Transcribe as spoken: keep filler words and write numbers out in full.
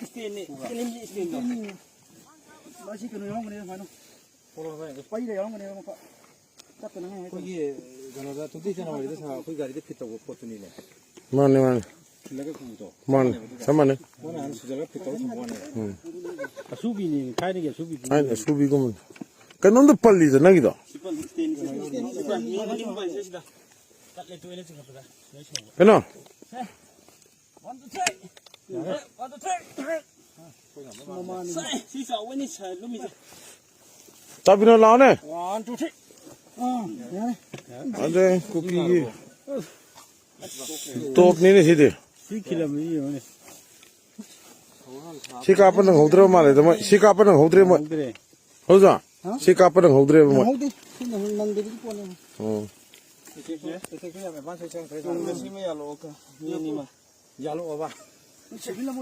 ꯏꯁꯇꯦꯟꯅꯤ꯫ ꯏꯁꯇꯦꯟꯅꯤ, ꯏꯁꯇꯦꯟꯗꯣ꯫ ꯃꯁꯤ ꯀꯩꯅꯣ ꯌꯥꯎꯔꯝꯒꯅꯤ, ꯁꯨꯃꯥꯏꯅ꯫ ꯄꯩꯔ ꯌꯥꯎꯔꯝꯒꯅꯤ, ꯑꯃꯈꯛ꯫ ꯆꯠꯇꯅꯉꯥꯏ ꯍꯥꯏꯇꯥꯔꯦ꯫ ꯑꯩꯈꯣꯏꯒꯤ ꯀꯩꯅꯣꯗ, twenty January ꯗ ꯁꯥ-, ꯑꯩꯈꯣꯏ ꯒꯥꯔꯤꯗ fit ꯇꯧꯕ ꯄꯣꯠꯇꯨꯅꯤꯅꯦ꯫ ꯃꯥꯅꯦ, ꯃꯥꯅꯦ꯫ ꯈꯤꯜꯂꯒ ꯄꯨꯕꯗꯣ꯫ ꯃꯥꯅꯦ, ꯆꯞ ꯃꯥꯟꯅꯩ꯫ ꯃꯣꯏꯅ ꯍꯥꯟꯅ ꯁꯨꯖꯜꯂꯒ fit ꯇꯧꯔ ꯊꯝꯕ ꯋꯥꯅꯦꯕ꯫ ꯎꯝ꯫ ꯑꯁꯨꯕꯤꯅꯦ, ꯊꯥꯏꯅꯒꯤ ꯑꯁꯨꯕꯤꯗꯨꯅꯦ꯫ ꯊꯥꯏꯅ ꯑꯁꯨꯕꯤꯒꯨꯝꯕꯅꯤ꯫ ꯀꯩꯅꯣꯝꯗ ꯄꯜꯂꯤꯗ ꯅꯪꯒꯤꯗꯣ꯫ ꯁꯤ ꯄꯜꯂꯤ, stand ꯁꯤ ꯄꯜꯂꯤ, stand ꯁꯤ ꯄꯜꯂꯤ꯫ ꯃꯤ ꯑꯅꯤ ꯑꯍꯨꯝ ꯄꯜꯂꯤ ꯁꯤꯗ꯫ ꯇꯠꯂꯦ, ꯇꯣꯛꯑꯦꯅ ꯆꯤꯡꯈꯠꯄꯗ꯫ ꯂꯣꯏ ꯁꯧꯕ꯫ ꯀꯩꯅꯣ? One, two, three. One, two, three. ꯁꯤ, ꯁꯤ ꯆꯥꯎꯕꯅꯤ, ꯁꯥ ꯂꯨꯝꯃꯤꯁꯦ꯫ ꯇꯥꯕꯤꯅꯣ ꯂꯥꯎꯅꯦ꯫ One, two, three. ꯑꯥ, ꯌꯥꯔꯦ꯫ ꯑꯗꯩ ꯀꯨꯀꯤꯒꯤ ꯇꯣꯞꯅꯤꯅꯦ ꯁꯤꯗꯤ꯫ ꯁꯤ ꯈꯤꯜꯂꯝꯃꯤ ꯌꯦꯡꯉꯨꯅꯦ꯫ ꯁꯤ ꯀꯥꯞꯄ ꯅꯪꯍꯧꯗ꯭ꯔꯕ ꯃꯥꯜꯂꯦꯗ ꯃꯣꯏ꯫ ꯁꯤ ꯀꯥꯞꯄ ꯅꯪꯍꯧꯗ꯭ꯔꯦ ꯃꯣꯏ꯫ ꯅꯪꯍꯧꯗ꯭ꯔꯦ꯫ ꯍꯧꯖꯥ? ꯍꯥ? ꯁꯤ ꯀꯥꯞꯄ ꯅꯪꯍꯧꯗ꯭ꯔꯦꯕ ꯃꯣꯏ꯫ ꯅꯪꯍꯧꯗꯦ꯫ ꯁꯤ ꯅꯪ-, ꯅꯪꯗꯕꯒꯤ ꯄꯣꯠꯅꯦꯕ꯫ ꯎꯝ꯫ ꯎꯆꯦꯛꯁꯦ, ꯎꯆꯦꯛꯁꯦ ꯌꯥꯝ advance ꯑꯣꯏ ꯆꯪꯈ꯭ꯔꯦ꯫ ꯇꯨꯡꯗ ꯁꯤꯃ ꯌꯥꯜꯂꯛꯑꯣ꯫ ꯃꯤ ꯑꯅꯤꯃ꯫ ꯌꯥꯜꯂꯛꯑꯣꯕ꯫ ꯁꯤꯕꯤꯜ ꯑꯃ